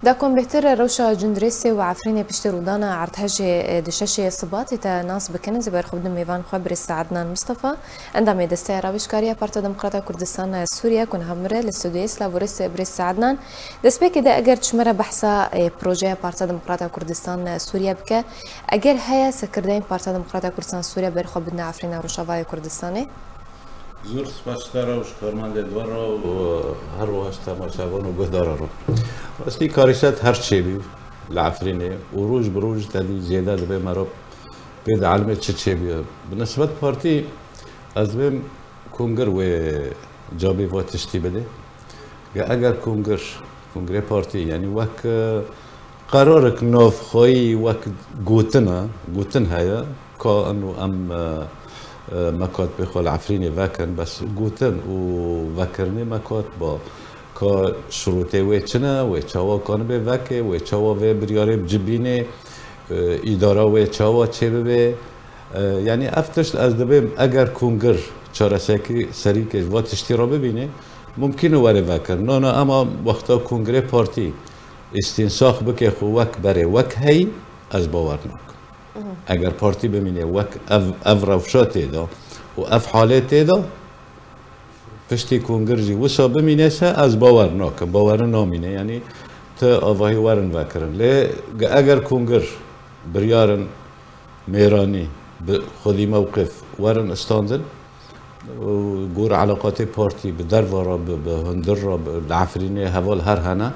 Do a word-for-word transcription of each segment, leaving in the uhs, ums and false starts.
Da ku em bêhtir rewşa Cindirêsê û Efrînê piştî rûdana erdhejê di şeşê Sibatê te nas bikin, ez ê ber xwe bidim mêvan xwe birêz Ednan Mistefa, endamê Desteya Ravêjkariya Partiya Demokrata Kurdistan Sûriye ku niha mir e li stûdyoyê. Silav û rêz birêz Ednan. Destpêkê de eger tu ji me re behsa, e, projeya Partiya Demokrata Kurdistan Sûriye bike, eger heye serkirdeyên Partiya Demokrata Kurdistan Sûriye ber xwe bidine Efrîna Rojavayê Kurdistanê? Zor spas ji te re û ji karmendê di we re û her wiha ji temaşevan û guhdaran re. Rastî karîset her çêbî li Efrînê û roj bi roj tedî zêde dibe, mero pê dielime çi çêbûye. Bi nisbet partî ez dibêm kongir wê cavê va tiştî bide. Ge-, eger kongir, kongirê partî, yanî wek, e, qerarek navxweyî, wek gotin e, gotin heye, ka ino em, e, e, mekat pê xwe li Efrînê vekin, bes gotin û vekirinê mekat ba. Ka şirûtê wê çi ne, wê çawa kanibe veke, wê çawa vê biryarê bicibînê, e, îdara wê çawa çêbibe. E, yanî ev tişt ez dibêm, eger kongir çareserî serîkê ji va tiştî re bibîne, mumkîn e were vekir. Na, na, ema wexta kongirê partî îstînsax bike xwe wek berê, wek heyî, ez bawer nakim. Mhm. Eger partî bimîne wek ev, ev rewşa tê de û ev halê tê de, piştî kongir jî wisa bimîne se, ez bawer nakim, baweri namîne. Yanî ti avahî werin vekirin. Lê ge-, eger kongir biryarin mêranî bi xwedî mewqif werin istandin û gor eleqatê partî bi derve re, bi, bi hundir re, bi, li Efrînê heval her hene,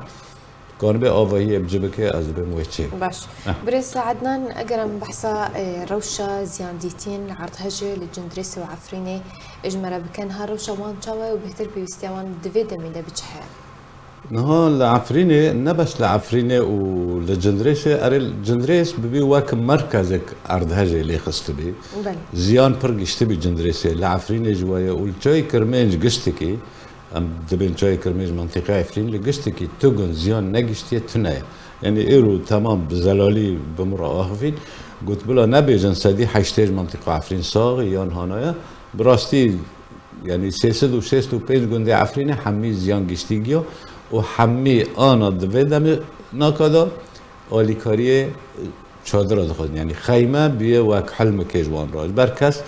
kanibe avahiyê bi cî bike, ez dibêm wê çê. Baş. Eh. Birêz Ednan, eger em behsa, e, rewşa ziyandîtiyên erdhejê li Cindirêsê û Efrînê ji me re bikin, ha rewşa wan çawa ye û bêhtir pêwîstiya wan di vê demê de bi çi heye? Niha li Efrînê, ne bes li Efrînê û li Cindirêsê, erê Cindirês bibî wek merkezek erdhejê lê xistibî. Belê. Ziyan pir giştibî Cindirêsê. Li Efrînê jî waye û li çayê Kirmênc giştikî, em dibên çayê Kirmênc mintîqeya Efrîn, li giştikî tu gund ziyan negiştiye tune ye. Yanî êro temam bi zelalî bi min re axifîn. Got bila nebêjin sedî heştê ji mintîqa Efrîn sax e yan hana ye. Bi rastî, yanî sê sed û şêst û pênc gundê Efrînê hemî ziyan giştî giyo û hemî ana di vê demê naka de alîkariyê çadira dixwazin. Yanî xeyme bûye wek hilmikê ji wan re. Ji ber kes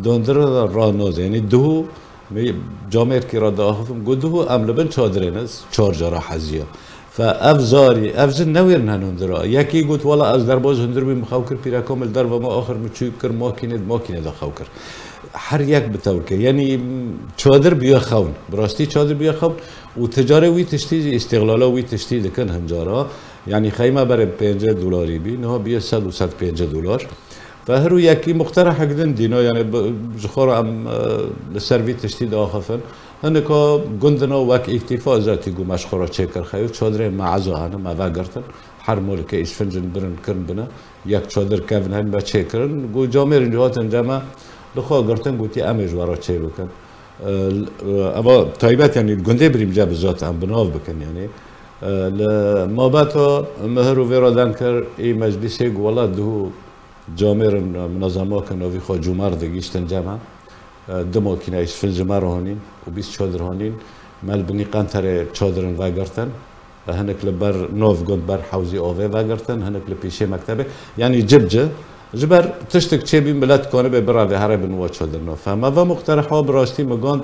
dondira de ranoze. Yanî duhû me camêrkî re diaxifim, got duhû em li bin çadirê ne, çar cara heziya. Fe ev zarî, ev jin newêrine nondira. Yekî got, wela ez derbaz hundir bûm, xew kir pîreka min li derva me, axir min çû kir makînê, di makînê de xew kir. Her yek bi tewr kir. Yanî çadir bûye xewn. Bi rastî çadir bûye xewn. Û ticarê wî tiştî jî, îstîxlala wî tiştî dikin hincara. Yanî xeyme berê pêncî dolarî bî, niha bûye sed û sed pêncî dolar. Ve her û yekî muqterehek din dîna, yanî bi, ji xwe re em, e, li ser vî tiştî diaxifin. Hinika gundina wek îktîfa zatî got me ji xwe re çêkir xeyo, çadirên me eza hene, me vegirtin. Her molikê îsfincin birin kirin bine. Yek çadir kevin hen me çêkirin. Got camêrin jî hatin cem me li xwe girtin, gotî em ê ji we re çê bikin. E, e, eva taybet, yanî gundê birîmce bi zat em bi nav bikin, yanî. E, li mabeta mihir û vê re deng kir, ê meclîsê got, wela duhû camêrin, e, minezema ke navî xwe Cûmer digihîştin cem me. E, du makîne îsfin ji me re honîn û bîst çadir honîn. Me li binî qenterê çadirin vegirtin. Hinek li ber nav gund ber hewzî avê vegirtin, hinek li pêşê mektebê. Yanî cib ci, ji ber tiştek çêbî milet kanibe bireve here bin wa çadirna. Fehme ve muqtereha bi rastî min gond,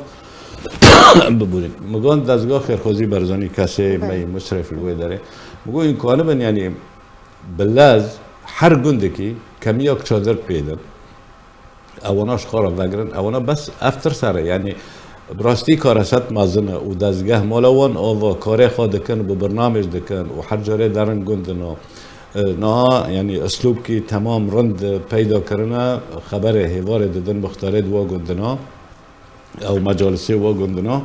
bibûrîn. Min gond Dezga Xêrxwazî Barzanî kesê me yî Muşref li wê derê. Min got, hûn kanibin, yanî bi lez her gundekî kemiyak çadir pêdin. Ewana ji xwe re vegirin, ewana bes ev tirse re, yanî bi rastî kareset mezin e û dezgeh mala wan ava karê xwe dikin, bi birnamej dikin û her carê derin gundina. E, niha, yanî, eslûbkî temam rind peyda kirine, xeberê hêvarê didin muxtarê di wa gundina. Ew mecalisê wa gundina.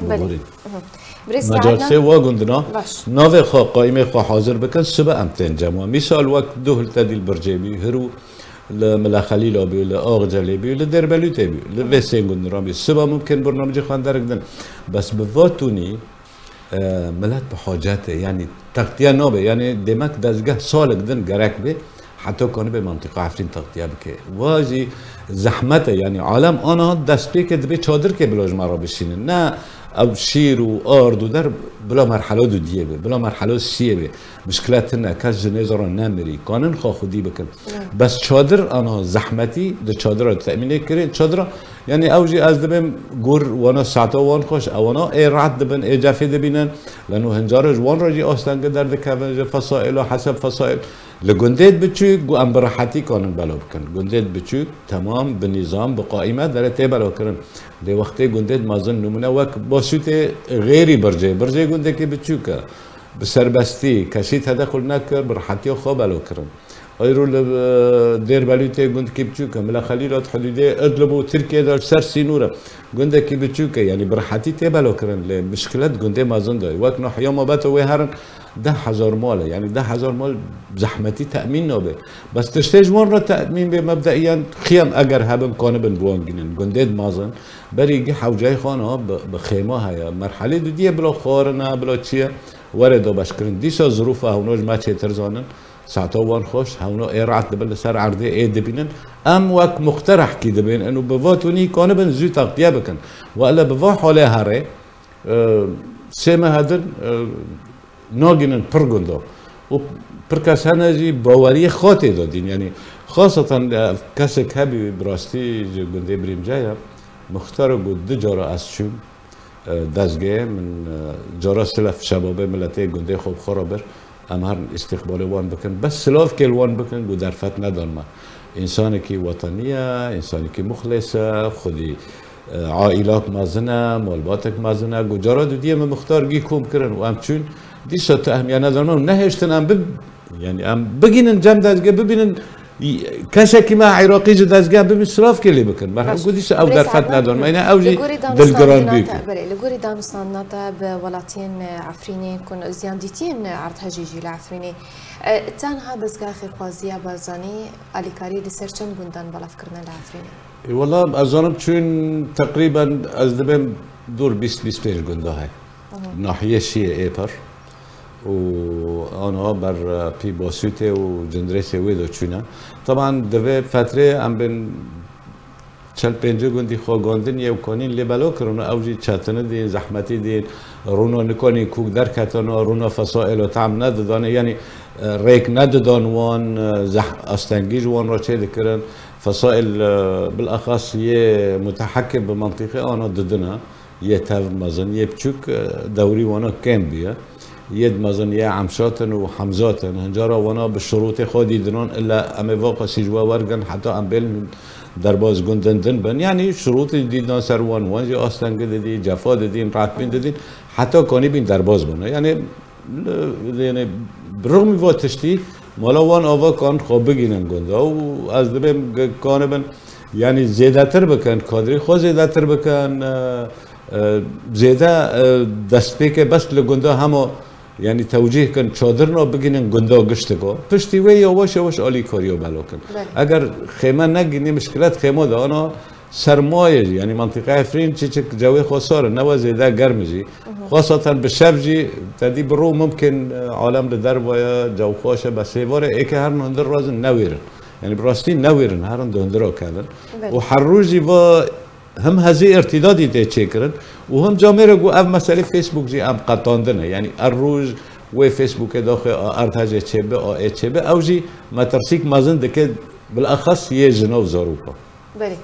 Belê. Bibûrî. Mhm. Birêz Mecalisê Saednan. Wa gundina. Baş. Navê xwe, qaîmê xwe hazir bikin, sibe em tên cem wan. Mîsal wek duh li Tedîl Bircê bî, hirû li Mila Xelîla bî, li Axcelê bî, li Dêrbelûtê bî, li vê sê gundina bî. Sibe mumkin bernamecê xwe derek din. Bes bi va tûnî, e, milet bi hacet e. Yanî textiye nabe. Yanî demek dezgeh salek din gerek bê. Heta kanibe mentiqa Efrîn textiye bike. Wa jî zehmet e. Yanî alem ana destpêkê dibê çadirkê bila ji me re bişînin. Ne ew şîr û ard û der Bila merhelo dudiyê be, bila merhelo siyê be. Mişkile tune, kes ji nêzara nemirî. Kanin xwe xwedî bikin. Bes çadir ana zehmetî, di çadira temînê kirê, çadira, yani ew jî ez dibêm gor wana saeta wan xweş, ewana ê rahat dibin, ê cefê dibînin. Leno hincare ji wan re jî astengî derdikevin, ji fesaîla heseb fesaîl. Li gundêt biçûk, gu em bi rehetî kanin belav bikin. Gundêt biçûk, temam, bi nîzam, bi qaîme dere tê belav kirin. Lê wextê gundêt mezin, nimûne wek Basûtê, Xêrî Bircê, Bircê gundekî biçûk e. Bi serbestî, kesî tedexul nekir, bi rehetiya xwe belav kirin. Eyro li, e, Dêrbelûtê gundekî biçûk e. Mila Xelîl hat hudûdê Idlib û Tirkiyê de ser sînor e. Gundekî biçûk e, yanî bi rehetî tê belav kirin. Lê mişkilet gundê mezin de. Wek nahiya Mabeto wê herin, deh hezar mal e. Yanî deh hezar mal zehmetî temîn nabe. Bes tiştê ji wan re temîn bê mebdeiyan, xiyam eger hebin, kanibin bi wan gînin. Gundê dimazin, berî gi hewceyê xwe na bi, bi xêma heye. Merhelê dudiyê bila xwarin e, bila çi ye, were dabeşkirin. Dîsa zirûfa hewna ji me çêtir zanin. Saeta wan xweş, hewna ê rahat dibin li ser erdê ê dibînin. Em wek muqterehkî dibên, eno bi va tunî kanibin zû textiye bikin. Wele bi va halê herê, e, sê mehe din, e, nagînin pir gunda. Û pir kes hene jî baweriyê xwe tê de dîn. Yanî xaseten, e, kesek hebî bi rastî ji gundê birî min ce ye. Muxtar got du cara ez çûm, e, dezgehê min, e, cara silef şebabê miletê gundê xwe bi xwe re bir. Em herin îstîqbalê wan bikin. Bes silavkê li wan bikin ku derfet nedan me. Însanekî wetenî ye, însanekî muxlês e, xwedî, e, aîlak mezin e, malbatek mezin e. Ku cara dudiyê min muxtar gî kom kirin û em çûn. Dîsa tu ehmiye nedan me û nehêştin em bi, yanî em bigînin cem dezgeh, bibînin kesekî me Iraqî ji dezgeh bibî silavkê lê bikin. Merhaba, Baş. Ku dîsa ew Birêz derfet Adnan, nedon me. Yine ew jî li gorî dilgiran danûstandina bî. Te, belê, li gorî danûstandina te bi welatiyên, e, Efrînê ku ziyandîtiyên, e, erdhejî jî li Efrînê. E, tenha dezgeha xêrxwaziya Barzanî alîkarî li ser çend gundan belavkirine li Efrînê? E, wela ez zanim çûn teqrîben ez dibêm dûr bîst bîst pênc gunda heye. Nahiyê Şiyê ê par û ana ber, e, pî Basûtê û Cindirêsê wê de çûne. Teban di vê fetrê em bên çel pêncî gundî xwe gondin yê û konîn lê belo kirin û ew jî çetini dîn, zehmetî dîn, rûno nikonî kûk derketino, rûno fesaîlo tam nedidane, yanî, e, rêk nedidan wan, e, zeh-, astengî ji wan re çê dikirin. Fesaîl, e, bilexas yê mutehekî bi mentiqê ana didine. Yê tev mezin, yê biçûk, e, dewrî wana kêm bûye. Yê di mezin yê Emşat in û Hemzat in. Hincara wana bi şirûtê xwe dî dinan, illa em ê va qasî ji we wergin, heta em bên derbas gundin din bin. Yanî şirûtê dîdina ser wan, wan jî astengî didî, cefa didîn, rahatbîn didîn, heta kanî bîn derbas bûne. Yanî, li, yanî, bi rixmî va tiştî, mala wan ava kan xwe bigînin gunda û ez dibêm ge-, kanibin, yanî zêdetir bikin, kadrê xwe zêdetir bikin, e, e, zêde, e, destpêkê bes li gunda hema, yanî tewcîh kin, çadirna bigînin gunda giştiko. Piştî wê yavaş yavaş alîkariya belo kin. Belê. Eger xême negînî, mişkilet xêma de ana sermayê jî, yanî mentiqeya Efrîn çiçik cewê xwe sar e, ne we zêde germ e jî. Xweseten bi şev jî te dî bi rû mimkin, e, alem li derve ye, cew xweş e, bes êvarê êkê herin hundir razin newêrin. Yanî bi rastî newêrin, herin di hundira kevin. Belê. Û her rû jî va him hezî îrtîdadî tê çêkirin û him camêre ku ev meselê Facebook jî em qetandine. Yanî her roj wê Facebookê daxê a erdhejê çêbe, a ê çêbe, ew jî metirsîk mezin dike, bilexas yê jina û zaroka. Belê.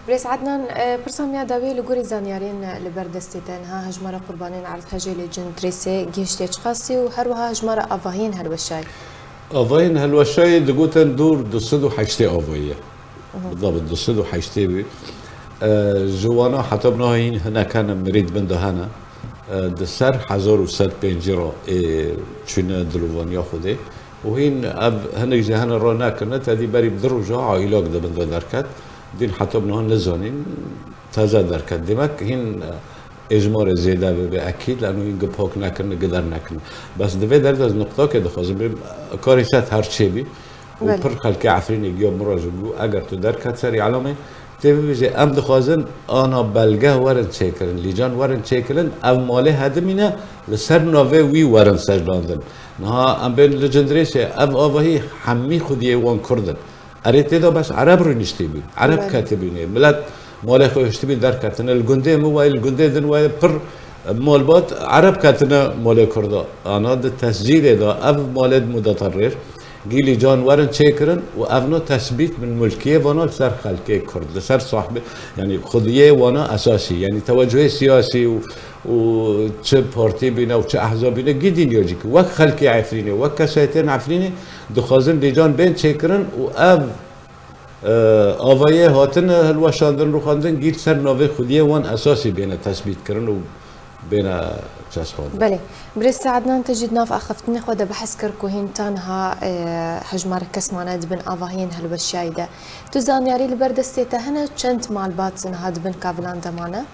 Birêz Ednan, e, pirsa min ya dawî li gorî zanyariyên li ber destê te niha hejmara qurbanên erdhejê li Cindirêsê gihiştiye çiqasî û her wiha hejmara avahiyên helweşayî? Avahiyên helweşayî digotin dûr du sed û heştê avahî ye. Aha. Bidabin du sed û heştê bî. E, ji wana heta bi niha hîn hinek hene, mirî di bin de hene. E, di ser hezar û sed pêncî re ê çûne dilovaniya Xwedê. Û hîn ev hinek jî hene re nekirine, te dî berî bi du roja aîlak di bin de derket. Dîn heta bi niha nizanîn, teze derket. Demek hîn, e, êjmarê zêde bibe ekîd, lano hîn gi pak nekirine, gi dernekirine. Bes di vê derdê ez nuqtakê dixwazim bêm, karê set her çê bî û Belê. pir xelkê Efrînê giya min re jî bû, eger tu derket serî elamê, tê bibêje, em dixwazin ana belge werin çêkirin, lîcan werin çêkirin, ev malê hedimîne, li ser navê wî werin secdandin. Niha em bên li Cindirêsê, ev avahî hemî xwediyê wan Kurd in. Erê tê de bes Ereb rûniştî bî, Ereb Belê. ketibînê. Milet malê xwe hiştibî derketine. Li gundê min wayê, li gundê din wayê pir Malbat Ereb ketine malê Kurda. Ana di tescîlê de ev malê di mudeterrêr gîlîcan werin çêkirin û evna tesbît bin mulkiyê vana li ser xelkê Kurd, li ser sahibê, yanî xwediyê wana esasî, yanî tewecuhê siyasî û, û çi partî bîne û çi ehza bîne, gîdî niyo jî ki wek xelkê Efrînê, wek kesayetên Efrînê dixwazin lîcan bên çêkirin û ev, e, avayê hatin hilweşandin, rûxandin, gî li ser navê xwediyê wan esasî bêne tesbîtkirin û bêne çespandin. Belê. Birêz Ednan, te jî di nav axiftinê xwe de behs kir ku hîn ta niha, e, hejmarek kes mane di bin avahiyên hilweşiyayî de. Tu zanyarî li ber destê te hene, çend malbat niha di bin kavilan de mane?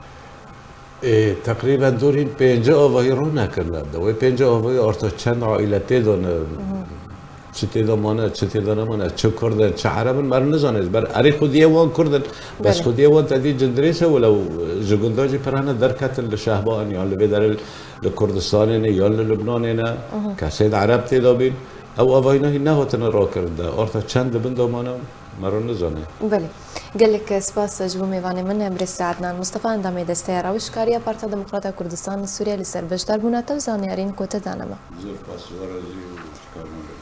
Ê, teqrîben dorîn pêncî avahî rûnekirine. Di wê pêncî avahî arta çend aîle tê de ne, çi tê de mane, çi tê de nemane, çi Kurd in, çi Ereb in, mer nizane. Ber erê xwediyê wan Kurd in. Bes Belê. Xwediyê wan te dî cindirês e, welew ji gunda jî pir hene derketin li Şehba in, yan li vê derê li Kurdistanê ne, yan li Lubnanê ne. Kesên Ereb tê de bîn. Ew avahîna hîn nehatine rakirin de. Arta çend di bin de mane, mer nizane. Belê. Gelek spas ji bo mêvanê min, Birêz Ednan Mustafa, endamê Desteya Rawişkariya Partiya Demokrata Kurdistan li Sûriye, li ser beşdarbûna te û zanyarîn ku te dane me. Zor spas, were jî û şikar nebe.